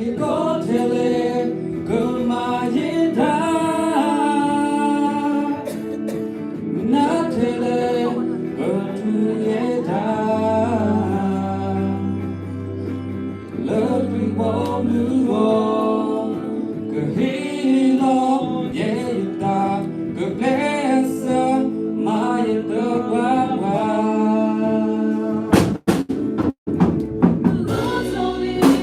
ကီၢ်ထဲလဲၣ်ကမၤယဲဒၣ်, နါထဲလဲၣ် ကထူၣ်ယဲဒၣ်, လၢပှၤဘီမုၢ်ဂီၤ, ကဟ့ၣ်လီၤယဲယတၢ်, ကကျဲးစၢးမၤယတၢ်ပှၤပှၤ.မ့ၢ်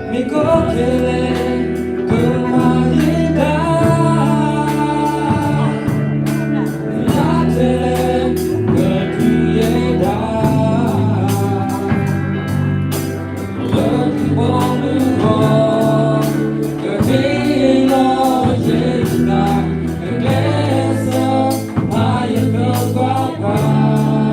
ကီၢ်ထဲလဲၣ်ကမၤယဲဒၣ်, နါထဲလဲၣ်ကထူၣ်ယဲဒၣ်, လၢပှၤဘီမုၢ်ဂီၤ, ကဟ့ၣ်လီၤယဲယတၢ်, ကကျဲးစၢးမၤယတၢ်ပှၤပှၤ.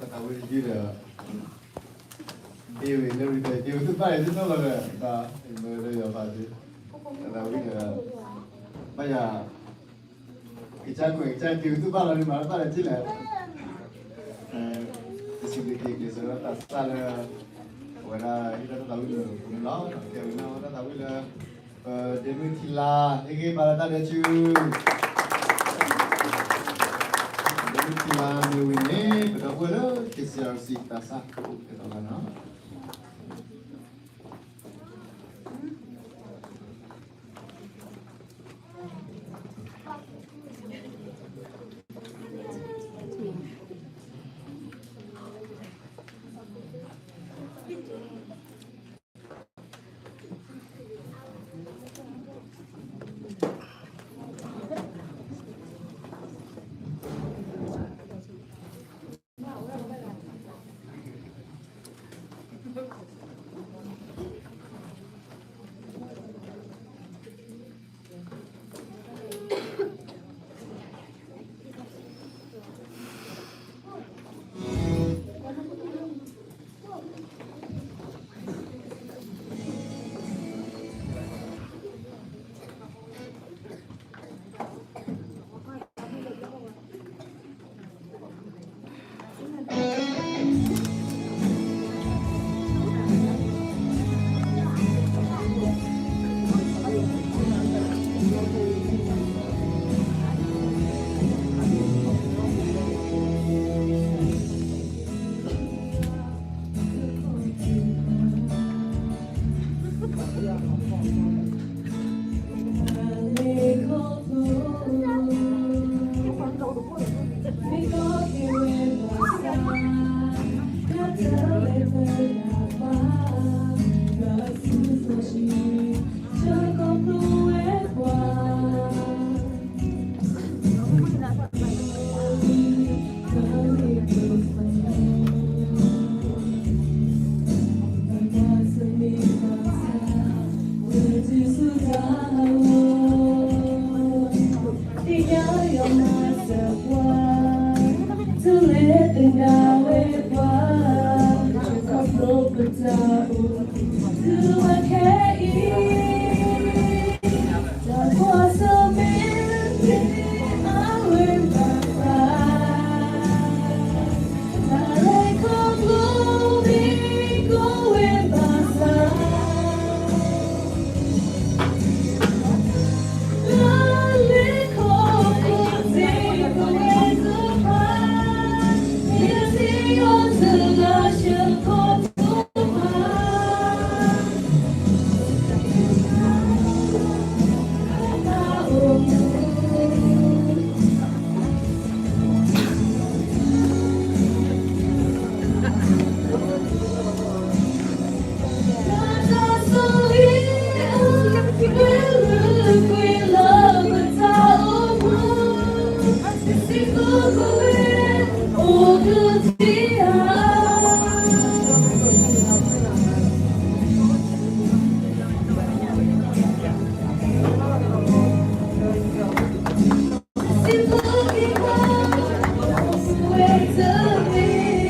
တၢ်ဝဲတယုၢ်ဒီး က့ၤဝံၤလၢ repair က့ၤဝံၤသူၣ်ဘၣ်အံၤ သ့ၣ်နီၣ်လီၤဒီး တၢ်မ့ၢ်လၢယွၤဘၣ်သ့ၣ်, တၢ်သးဝံၣ်ဒီး ဘၣ်ယၤ ကစၢ်ကွဲးကစၢ်က့ၤဝံၤသူၣ်ဘၣ်လီၤန့ၣ် မၤလၢဘၣ်လၢထံၣ်လဲၣ်, တစံးဘျုးက့ၤက့ၤစၢၤလၢတၢ်စၢ်လၢ အဝဲဒၣ်ဟ့ၣ်လီၤတၢ်သးဝံၣ်လၢပူၤန့ၣ်လီၤ. ကဲဝံၤလီၤတၢ်သးဝံၣ်လၢ ပဒ့မုၣ်ထံလါ ဟ့ၣ်ဂံၢ်ဘါလၢတၢ်ဒဲးဆူ ဒ့မုၣ်ထံလါမ့ၢ်ဝံၤန့ၣ် ပဒီပုၢ်ဝဲၢ်လၢ K C R C တၢ်စၢ်ကအိၣ်ကဲထီၣ်လၢနီၤ.